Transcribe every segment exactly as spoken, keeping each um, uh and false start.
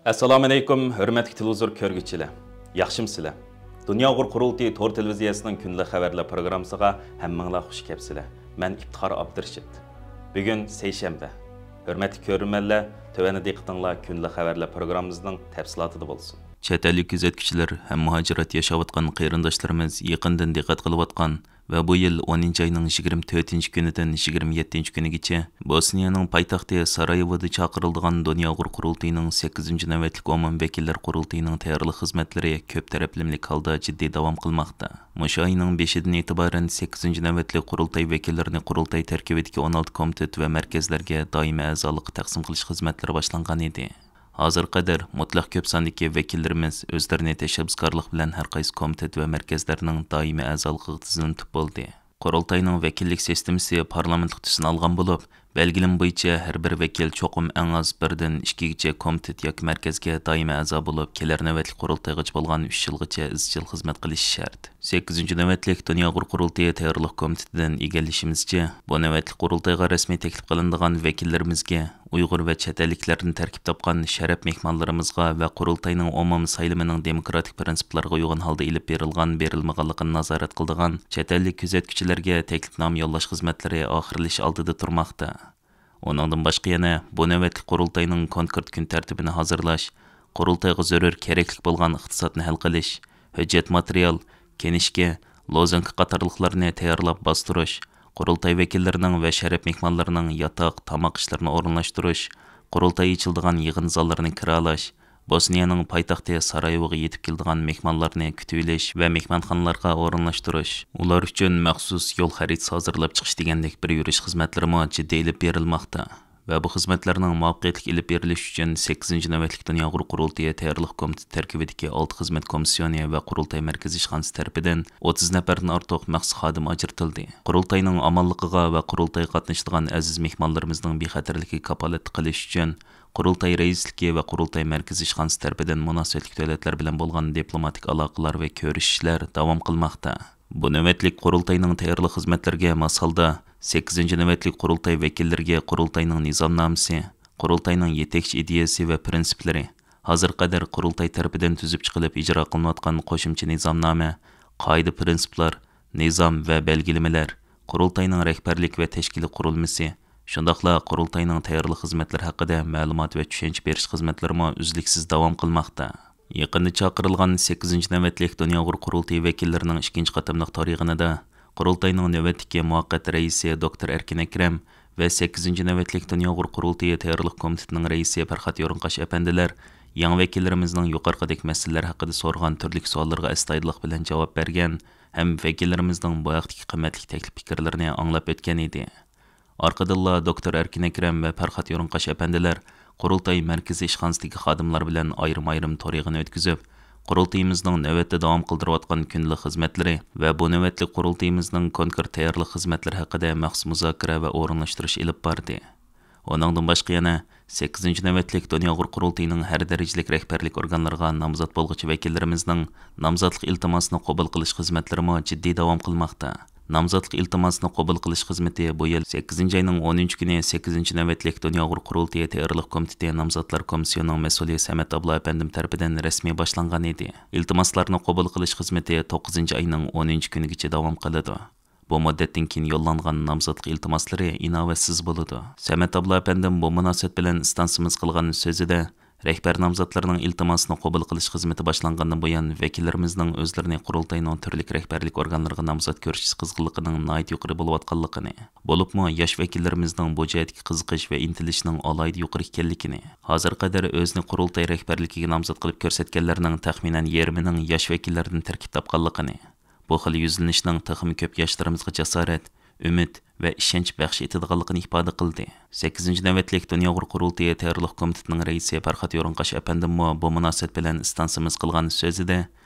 ئەسسالامۇئەلەيكۇم، ھۆرمەتلىك تېلېۋىزور كۆرگۈچىلەر. ياخشىمۇسىلەر؟ دۇنيا ئۇيغۇر قۇرۇلتىيى تور تېلېۋىزىيەسىنىڭ كۈندىلىك خەۋەرلەر پروگراممىسىغا ھەممىڭلار خۇش كەپسىلەر. مەن ئىپتىخار ئابدۇرېشىت. بۈگۈن سەيشەنبە. ھۆرمەتلىك كۆرۈرمەنلەر، تۆۋەندە دىققىتىڭلار كۈندىلىك خەۋەرلەر پروگراممىمىزنىڭ تەپسىلاتىدا بولسۇن. چەت ئەللىك كۆزەتكۈچىلەر ھەم مۇھاجىرەتتە ياشاۋاتقان قېرىنداشلىرىمىز يېقىندىن دىققەت قىلىۋاتقان ۋە بۇ يىل ئونىنچى ئاينىڭ يىگىرمە تۆتىنچى كۈنىدىن يىگىرمە يەتتىنچى كۈنىگىچە بوسنىيەنىڭ پايتەختى سارايېۋودا چاقىرىلىدىغان دۇنيا ئۇيغۇر قۇرۇلتىيىنىڭ سەككىزىنچى نۆۋەتلىك ئومۇمىي ۋەكىللەر قۇرۇلتىيىنىڭ تەييارلىق خىزمەتلىرى كۆپ تەرەپلىمىلىك ھالدا جىددىي داۋام قىلماقتا. مۇشۇ ئاينىڭ بەشىدىن ئېتىبارەن سەككىزىنچى نۆۋەتلىك قۇرۇلتاي ۋەكىللىرىنى قۇرۇلتاي تەركىبىدىكى ئون ئالتە كومىتېت ۋە مەركەزلەرگە دائىمىي ئەزالىققا تەقسىم قىلىش خىزمەتلىرى باشلانغان ئىدى. ھازىرغا قەدەر مۇتلەق كۆپ ساندىكى ۋەكىللىرىمىز ئۆزلىرىنى تەشەببۇسكارلىق بىلەن ھەر قايسى كومىتېت ۋە مەركەزلەرنىڭ دائىمىي ئەزالىقىغا تىزىملىتىپ بولدى. قۇرۇلتاينىڭ ۋەكىللىك سىستېمىسى پارلامېنتلىق تۈسنى ئالغان بولۇپ، بەلگىلىمە بويىچە ھەر بىر ۋەكىل چوقۇم ئەڭ ئاز بىردىن ئىككىگىچە كومىتېت ياكى مەركەزگە دائىمىي ئەزا بولۇپ، كېلەر نۆۋەتلىك قۇرۇلتايغىچە بولغان ئۈچ يىلغىچە ئىزچىل خىزمەت قىلىشى شەرت. سەككىزىنچى نۆۋەتلىك دۇنيا ئۇيغۇر قۇرۇلتىيى تەييارلىق كومىتېتىدىن ئىگىلىشىمىزچە، بۇ نۆۋەتلىك قۇرۇلتايغا رەسمىي تەكلىپ قىلىنىدىغان ۋەكىللىرىمىزگە، ئۇيغۇر ۋە چەت ئەللىكلەردىن تەركىب تاپقان شەرەپ مېھمانلىرىمىزغا ۋە قۇرۇلتاينىڭ ئومۇمىي سايلىمىنىڭ دېموكراتىك پىرىنسىپلارغا ئۇيغۇن ھالدا ئېلىپ بېرىلغان، بېرىلمىغانلىقىنى نازارەت قىلىدىغان چەت ئەللىك كۆزەتكۈچىلەرگە تەكلىپنامە يوللاش خىزمەتلىرى ئاخىرلىشىش ئالدىدا تۇرماقتا. ئۇنىڭدىن باشقا يەنە بۇ نۆۋەتلىك قۇرۇلتاينىڭ كونكرېت كۈن تەرتىپىنى ھازىرلاش، قۇرۇلتايغا زۆرۈر كېرەكلىك بولغان ئىقتىسادنى ھەل قىلىش، ھۆججەت ماتېرىيال، كىنىشكا، لوزۇنكا قاتارلىقلارنى تەييارلاپ باستۇرۇش، قۇرۇلتاي ۋەكىللىرىنىڭ ۋە شەرەپ مېھمانلىرىنىڭ ياتاق، تاماق ئىشلىرىنى ئورۇنلاشتۇرۇش، قۇرۇلتاي ئېچىلىدىغان يىغىن زاللىرىنى كىرالىش، بوسنىيەنىڭ پايتەختى سارايېۋوغا يېتىپ كېلىدىغان مېھمانلارنى كۈتۈۋېلىش ۋە مېھمانخانىلارغا ئورۇنلاشتۇرۇش، ئۇلار ئۈچۈن مەخسۇس يول خەرىتىسى ھازىرلاپ چىقىش دېگەندەك بىر يۈرۈش خىزمەتلىرىمۇ جىددىي ئېلىپ بېرىلماقتا. ۋە بۇ خىزمەتلەرنىڭ مۇۋەپپەقىيەتلىك ئېلىپ بېرىلىشى ئۈچۈن سەككىزىنچى نۆۋەتلىك دۇنيا ئۇيغۇر قۇرۇلتىيى تەييارلىق كومىتېتى تەركىبىدىكى ئالتە خىزمەت كومىسسىيونى ۋە قۇرۇلتاي مەركىزىي ئىشخانىسى تەرىپىدىن ئوتتۇز نەپەردىن ئارتۇق مەخسۇس خادىم ئاجرىتىلدى. قۇرۇلتاينىڭ ئامانلىقىغا ۋە قۇرۇلتايغا قاتنىشىدىغان ئەزىز مېھمانلىرىمىزنىڭ بىخەتەرلىكىگە كاپالەتلىك قىلىش ئۈچۈن، قۇرۇلتاي رەئىسلىكى ۋە قۇرۇلتاي مەركىزىي ئىشخانىسى تەرىپىدىن مۇناسىۋەتلىك دۆلەتلەر بىلەن بولغان دىپلوماتىك ئالاقىلار ۋە كۆرۈشۈشلەر داۋام قىلماقتا. بۇ نۆۋەتلىك قۇرۇلتاينىڭ تەييارلىق خىزمەتلىرىگە ماس ھالدا، سەككىزىنچى نۆۋەتلىك قۇرۇلتاي ۋەكىللىرىگە قۇرۇلتاينىڭ نىزامنامىسى، قۇرۇلتاينىڭ يېتەكچى ئىدىيەسى ۋە پىرىنسىپلىرى، ھازىرغا قەدەر قۇرۇلتاي تەرىپىدىن تۈزۈپ چىقىلىپ ئىجرا قىلىنىۋاتقان قوشۇمچە نىزامنامە، قائىدە-پىرىنسىپلار، نىزام ۋە بەلگىلىمىلەر، قۇرۇلتاينىڭ رەھبەرلىك ۋە تەشكىلىي قۇرۇلمىسى، شۇنداقلا قۇرۇلتاينىڭ تەييارلىق خىزمەتلىرى ھەققىدە مەلۇمات ۋە چۈشەنچە بېرىش خىزمەتلىرىمۇ ئۈزلۈكسىز داۋام قىلماقتا. يېقىندا چاقىرىلغان سەككىزىنچى نۆۋەتلىك دۇنيا ئۇيغۇر قۇرۇلتىيى ۋەكىللىرىنىڭ ئىككىنچى قېتىملىق تارىيىغىنىدا، قۇرۇلتاينىڭ نۆۋەتتىكى مۇۋەققەت رەئىسى دوكتور ئەركىن ئەكرەم ۋە سەككىزىنچى نۆۋەتلىك دۇنيا ئۇيغۇر قۇرۇلتىيى تەييارلىق كومىتېتىنىڭ رەئىسى پەرھات يورۇنقاش ئەپەندىلەر يېڭى ۋەكىللىرىمىزنىڭ يۇقىرىقىدەك مەسىلىلەر ھەققىدە سورىغان تۈرلۈك سوئاللىرىغا ئەستايىدىللىق بىلەن جاۋاب بەرگەن ھەم ۋەكىللىرىمىزنىڭ بۇ ھەقتىكى قىممەتلىك تەكلىپ پىكىرلىرىنى ئاڭلاپ ئۆتكەن ئىدى. ئارقىدىنلا دوكتور ئەركىن ئەكرەم ۋە پەرھات يورۇنقاش ئەپەندىلەر قۇرۇلتاي مەركىزىي ئىشخانىسىدىكى خادىملار بىلەن ئايرىم-ئايرىم تور يىغىنى ئۆتكۈزۈپ، قۇرۇلتىيىمىزنىڭ نۆۋەتتە داۋام قىلدۇرۇۋاتقان كۈندىلىك خىزمەتلىرى ۋە بۇ نۆۋەتلىك قۇرۇلتىيىمىزنىڭ كونكرېت تەييارلىق خىزمەتلىرى ھەققىدە مەخسۇس مۇزاكىرە ۋە ئورۇنلاشتۇرۇش ئېلىپ باردى. ئۇنىڭدىن باشقا يەنە سەككىزىنچى نۆۋەتلىك دۇنيا ئۇيغۇر قۇرۇلتىيىنىڭ ھەر دەرىجىلىك رەھبەرلىك ئورگانلىرىغا نامزات بولغۇچى ۋەكىللىرىمىزنىڭ نامزاتلىق ئىلتىماسىنى قوبۇل قىلىش خىزمەتلىرىمۇ جىددىي داۋام قىلماقتا. نامزاتلىق ئىلتىماسىنى قوبۇل قىلىش خىزمىتى بۇ يىل سەككىزىنچى ئاينىڭ ئونىنچى كۈنى سەككىزىنچى نۆۋەتلىك دۇنيا ئۇيغۇر قۇرۇلتىيى تەييارلىق كومىتېتى نامزاتلار كومىسسىيونىنىڭ مەسئۇلى سەمەت ئابلا ئەپەندىم تەرىپىدىن رەسمىي باشلانغان ئىدى. ئىلتىماسلارنى قوبۇل قىلىش خىزمىتى توققۇزىنچى ئاينىڭ ئونىنچى كۈنىگىچە داۋام قىلىدۇ. بۇ مۇددەتتىن كېيىن يوللانغان نامزاتلىق ئىلتىماسلىرى ئىناۋەتسىز بولىدۇ. سەمەت ئابلا ئەپەندىم بۇ مۇناسىۋەت بىلەن ئىستانسىمىز قىلغان سۆزىدە، رەھبەر نامزاتلىرىنىڭ ئىلتىماسىنى قوبۇل قىلىش خىزمىتى باشلانغاندىن بۇيان، ۋەكىللىرىمىزنىڭ ئۆزلىرىنى قۇرۇلتاينىڭ تۈرلۈك رەھبەرلىك ئورگانلىرىغا نامزات كۆرسىتىش قىزغىنلىقىنىڭ ناھايىتى يۇقىرى بولۇۋاتقانلىقىنى، بولۇپمۇ ياش ۋەكىللىرىمىزنىڭ بۇ جەھەتتىكى قىزىقىش ۋە ئىنتىلىشىنىڭ ئالاھىدە يۇقىرى ئىكەنلىكىنى، ھازىرغا قەدەر ئۆزىنى قۇرۇلتاي رەھبەرلىكىگە نامزات قىلىپ كۆرسەتكەنلەرنىڭ تەخمىنەن يېرىمىنىڭ ياش ۋەكىللەردىن تەركىب تاپقانلىقىنى، بۇ خىل يۈزلىنىشنىڭ تېخىمۇ كۆپ ياشلىرىمىزغا جاسارەت، ئۈمىد ۋە ئىشەنچ بەخش ئېتىدىغانلىقىنى ئىپادە قىلدى. سەككىزىنچى نۆۋەتلىك دۇنيا ئۇيغۇر قۇرۇلتىيى تەييارلىق كومىتېتىنىڭ رەئىسى پەرھات يورۇنقاش ئەپەندىممۇ بۇ مۇناسىۋەت بىلەن ئىستانسىمىز قىلغان سۆزىدە،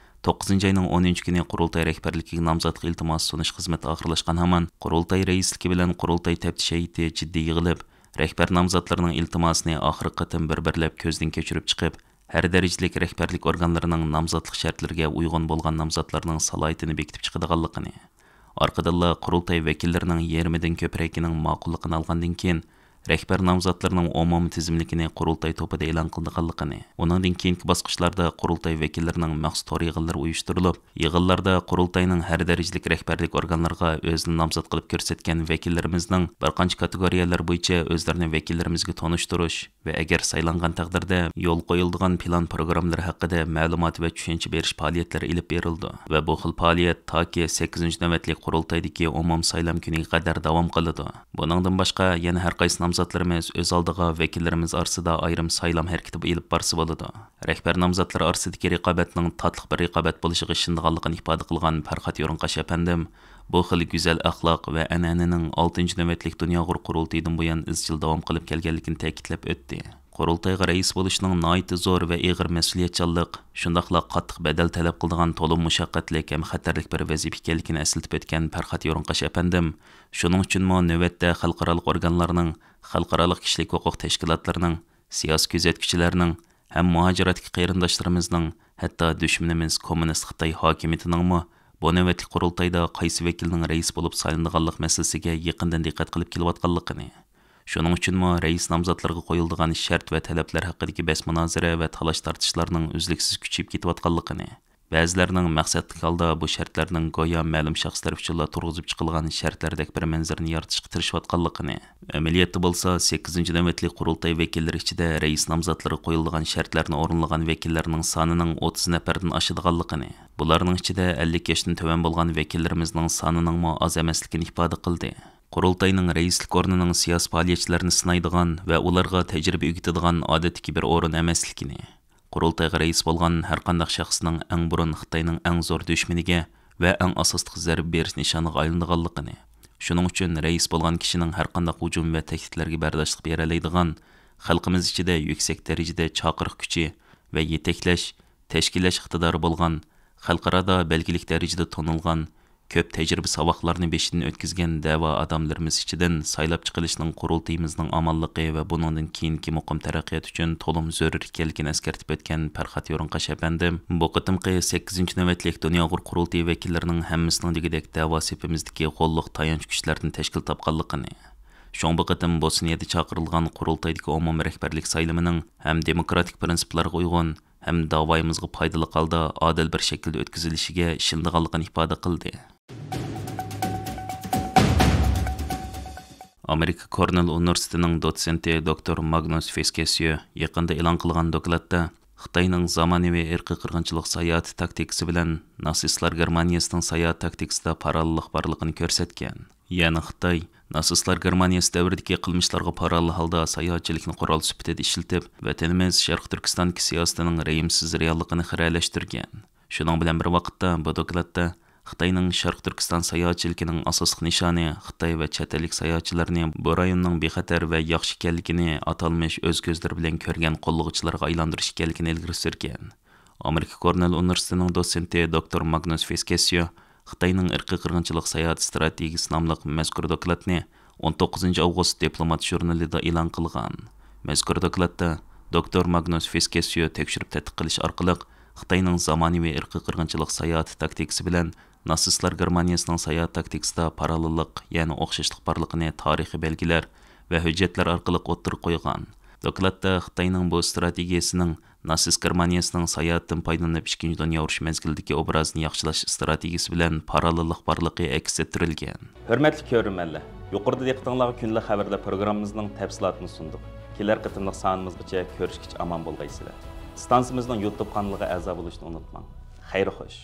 توققۇزىنچى ئاينىڭ ئونىنچى كۈنى قۇرۇلتاي رەھبەرلىكىگە نامزاتلىق ئىلتىماسى سۇنۇش خىزمىتى ئاخىرلاشقان ھامان، قۇرۇلتاي رەئىسلىكى بىلەن قۇرۇلتاي تەپتىش ھەيئىتى جىددىي يىغىلىپ، رەھبەر نامزاتلىرىنىڭ ئىلتىماسىنى ئاخىرقى قېتىم بىر-بىرلەپ كۆزدىن كەچۈرۈپ چىقىپ، ھەر دەرىجىلىك رەھبەرلىك ئورگانلىرىنىڭ نامزاتلىق شەرتلىرىگە ئۇيغۇن بولغان نامزاتلارنىڭ سالاھىيىتىنى بېكىتىپ چىقىدىغانلىقىنى، ئارقىدىنلا قۇرۇلتاي ۋەكىللىرىنىڭ يېرىمىدىن كۆپرەكىنىڭ ماقۇللۇقىنى ئالغاندىن كېيىن، رەھبەر نامزاتلىرىنىڭ ئومۇمىي تىزىملىكىنى قۇرۇلتاي توپىدا ئېلان قىلىدىغانلىقىنى، ئۇنىڭدىن كېيىنكى باسقۇچلاردا قۇرۇلتاي ۋەكىللىرىنىڭ مەخسۇس تور يىغىنلىرى ئۇيۇشتۇرۇلۇپ، يىغىنلاردا قۇرۇلتاينىڭ ھەر دەرىجىلىك رەھبەرلىك ئورگانلىرىغا ئۆزىنى نامزات قىلىپ كۆرسەتكەن ۋەكىللىرىمىزنىڭ بىر قانچە كاتېگورىيەلەر بويىچە ئۆزلىرىنى ۋەكىللىرىمىزگە تونۇشتۇرۇش ۋە ئەگەر سايلانغان تەقدىردە يولغا قويۇلىدىغان پىلان پىروگراممىلىرى ھەققىدە مەلۇمات ۋە چۈشەنچە بېرىش پائالىيەتلىرى ئېلىپ بېرىلىدۇ ۋە بۇ خىل پائالىيەت تاكى سەككىزىنچى نۆۋەتلىك قۇرۇلتايدىكى ئومۇمىي سايلام كۈنىگە قەدەر داۋام قىلىدۇ. بۇنىڭدىن باشقا، يەنە ھەر قايسى نامزاتلىرىمىز ئۆز ئالدىغا ۋەكىللىرىمىز ئارىسىدا ئايرىم سايلام ھەرىكىتى ئېلىپ بارسا بولىدۇ. رەھبەر نامزاتلىرى ئارىسىدىكى رىقابەتنىڭ تاتلىق بىر رىقابەت بولۇشىغا ئىشىنىدىغانلىقىنى ئىپادە قىلغان پەرھات يورۇنقاش ئەپەندىم بۇ خىل گۈزەل ئەخلاق ۋە ئەنئەنىنىڭ ئالتىنچى نۆۋەتلىك دۇنيا ئۇيغۇر قۇرۇلتىيىدىن بۇيان ئىزچىل داۋام قىلىپ كەلگەنلىكىنى تەكىتلەپ ئۆتتى. قۇرۇلتايغا رەئىس بولۇشنىڭ ناھايىتى زور ۋە ئېغىر مەسئۇلىيەتچانلىق، شۇنداقلا قاتتىق بەدەل تەلەپ قىلىدىغان تولىمۇ مۇشەققەتلىك ھەم خەتەرلىك بىر ۋەزىپە ئىكەنلىكىنى ئەسلىتىپ ئۆتكەن پەرھات يورۇنقاش ئەپەندىم، شۇنىڭ ئۈچۈنمۇ نۆۋەتتە خەلقئارالىق ئورگانلارنىڭ، خەلقئارالىق كىشىلىك ھوقۇق تەشكىلاتلىرىنىڭ، سىياسىي كۆزەتكۈچىلەرنىڭ ھەم مۇھاجىرەتتىكى قېرىنداشلىرىمىزنىڭ، ھەتتا دۈشمىنىمىز كوممۇنىست خىتاي ھاكىمىيىتىنىڭمۇ بۇ نۆۋەتلىك قۇرۇلتايدا قايسى ۋەكىلنىڭ رەئىس بولۇپ سايلىنىدىغانلىق مەسىلىسىگە يېقىندىن دىققەت قىلىپ كېلىۋاتقانلىقىنى، شۇنىڭ ئۈچۈنمۇ رەئىس نامزاتلىرىغا قويۇلىدىغان شەرت ۋە تەلەپلەر ھەققىدىكى بەس مۇنازىرە ۋە تالاش-تارتىشلارنىڭ ئۈزلۈكسىز كۈچىيىپ كېتىۋاتقانلىقىنى، بەزىلەرنىڭ مەقسەتلىك ھالدا بۇ شەرتلەرنىڭ گويا مەلۇم شەخسلەر ئۈچۈنلا تۇرغۇزۇپ چىقىلغان شەرتلەردەك بىر مەنزىرىنى يارىتىشقا تىرىشىۋاتقانلىقىنى، ئەمەلىيەتتە بولسا سەككىزىنچى نۆۋەتلىك قۇرۇلتاي ۋەكىللىرى ئىچىدە رەئىس نامزاتلىرىغا قويۇلىدىغان شەرتلەرنى ئورۇنلىغان ۋەكىللەرنىڭ سانىنىڭ ئوتتۇز نەپەردىن ئاشىدىغانلىقىنى، بۇلارنىڭ ئىچىدە ئەللىك ياشتىن تۆۋەن بولغان ۋەكىللىرىمىزنىڭ سانىنىڭمۇ ئاز ئەمەسلىكىنى ئىپادە قىلدى. قۇرۇلتاينىڭ رەئىسلىك ئورنىنىڭ سىياسىي پائالىيەتچىلەرنى سىنايدىغان ۋە ئۇلارغا تەجرىبە ئۆگىتىدىغان ئادەتتىكى بىر ئورۇن ئەمەسلىكىنى، قۇرۇلتايغا رەئىس بولغان ھەرقانداق شەخسنىڭ ئەڭ بۇرۇن خىتاينىڭ ئەڭ زور دۈشمىنىگە ۋە ئەڭ ئاساسلىق زەربە بېرىش نىشانىغا ئايلىنىدىغانلىقىنى، شۇنىڭ ئۈچۈن رەئىس بولغان كىشىنىڭ ھەرقانداق ھۇجۇم ۋە تەھدىتلەرگە بەرداشلىق بېرەلەيدىغان، خەلقىمىز ئىچىدە يۈكسەك دەرىجىدە چاقىرىق كۈچى ۋە يېتەكلەش، تەشكىللەش ئىقتىدارى بولغان، خەلقئارادا بەلگىلىك دەرىجىدە تونۇلغان، كۆپ تەجرىبە ساۋاقلارنى بېشىدىن ئۆتكۈزگەن دەۋا ئادەملىرىمىز ئىچىدىن سايلاپ چىقىلىشنىڭ قۇرۇلتىيىمىزنىڭ ئامانلىقى ۋە بۇنىڭدىن كېيىنكى مۇقىم تەرەققىيات ئۈچۈن تولىمۇ زۆرۈر ئىكەنلىكىنى ئەسكەرتىپ ئۆتكەن پەرھات يورۇنقاش ئەپەندىم، بۇ قېتىمقى سەككىزىنچى نۆۋەتلىك دۇنيا ئۇيغۇر قۇرۇلتىيى ۋەكىللىرىنىڭ ھەممىسىنىڭ دېگۈدەك دەۋا سېپىمىزدىكى غوللۇق تايانچ كۈچلەردىن تەشكىل تاپقانلىقىنى، شۇڭا بۇ قېتىم بوسنىيەدە چاقىرىلغان قۇرۇلتايدىكى ئومۇمىي رەھبەرلىك سايلىمىنىڭ ھەم دېموكراتىك پىرىنسىپلارغا ئۇيغۇن، ھەم داۋايىمىزغا پايدىلىق ھالدا ئادىل بىر شەكىلدە ئۆتكۈزۈلۈشىگە ئىشىنىدىغانلىقىنى ئىپادە قىلدى. ئامېرىكا كورنېل ئۇنىۋېرسىتېتىنىڭ دوتسېنتى دوكتور ماگنۇس فىسكېسيو يېقىندا ئېلان قىلغان دوكلاتتا خىتاينىڭ زامانىۋى ئىرقىي قىرغىنچىلىق ساياھىتى تاكتىكىسى بىلەن ناتسىستلار گېرمانىيىسىنىڭ ساياھەت تاكتىكىسىدا پاراللېللىق بارلىقىنى كۆرسەتكەن. يەنى خىتاي ناتسىستلار گېرمانىيىسى دەۋرىدىكى قىلمىشلارغا پاراللېل ھالدا ساياھەتچىلىكنى قورال سۈپىتىدە ئىشلىتىپ، ۋەتىنىمىز شەرقىي تۈركىستاندىكى سىياسىتىنىڭ رەھىمسىز رېئاللىقىنى خىرەلەشتۈرگەن. شۇنىڭ بىلەن بىر ۋاقىتتا، بۇ دوكلاتتا خىتاينىڭ شەرقىي تۈركىستان ساياھەتچىلىكىنىڭ ئاساسلىق نىشانى خىتاي ۋە چەت ئەللىك ساياھەتچىلەرنى بۇ رايوننىڭ بىخەتەر ۋە ياخشى ئىكەنلىكىنى ئاتالمىش ئۆز كۆزلىرى بىلەن كۆرگەن قوللىغۇچىلارغا ئايلاندۇرۇش ئىكەنلىكىنى ئىلگىرى سۈرگەن. ئامېرىكا كورنېل ئۇنىۋېرسىتېتىنىڭ دوتسېنتى دوكتور ماگنۇس فىسكېسيو خىتاينىڭ ئىرقىي قىرغىنچىلىق ساياھەت ئىستراتېگىيىسى ناملىق مەزكۇر دوكلاتنى ئون توققۇزىنچى ئاۋغۇست دىپلومات ژۇرنىلىدا ئېلان قىلغان. مەزكۇر دوكلاتتا دوكتور ماگنۇس فىسكېسيو تەكشۈرۈپ تەتقىق قىلىش ئارقىلىق خىتاينىڭ زامانىۋى ئىرقىي قىرغىنچىلىق ساياھەتى تاكتىكىسى بىلەن ناتسىستلار گېرمانىيىسىنىڭ ساياھەت تاكتىكىسىدا پاراللېللىق، يەنى ئوخشاشلىق بارلىقىنى تارىخىي بەلگىلەر ۋە ھۆججەتلەر ئارقىلىق ئوتتۇرىغا قويغان. دوكلاتتا خىتاينىڭ بۇ ئىستراتېگىيىسىنىڭ ناتسىست گېرمانىيىسىنىڭ ساياھەتتىن پايدىلىنىپ ئىككىنچى دۇنيا ئۇرۇشى مەزگىلىدىكى ئوبرازىنى ياخشىلاش ئىستراتېگىيىسى بىلەن پاراللېللىق بارلىقى ئەكس ئەتتۈرۈلگەن. ھۆرمەتلىك كۆرۈرمەنلەر، يۇقىرىدا دىققىتىڭلارغا كۈندىلىك خەۋەرلەر پروگراممىمىزنىڭ تەپسىلاتىنى سۇندۇق. كېلەر قېتىملىق سانىمىزغىچە كۆرۈشكىچە ئامان بولغايسىلەر. ئىستانسىمىزنىڭ يۇتۇب قانىلىغا ئەزا بولۇشنى ئۇنتۇماڭ. خەير خوش.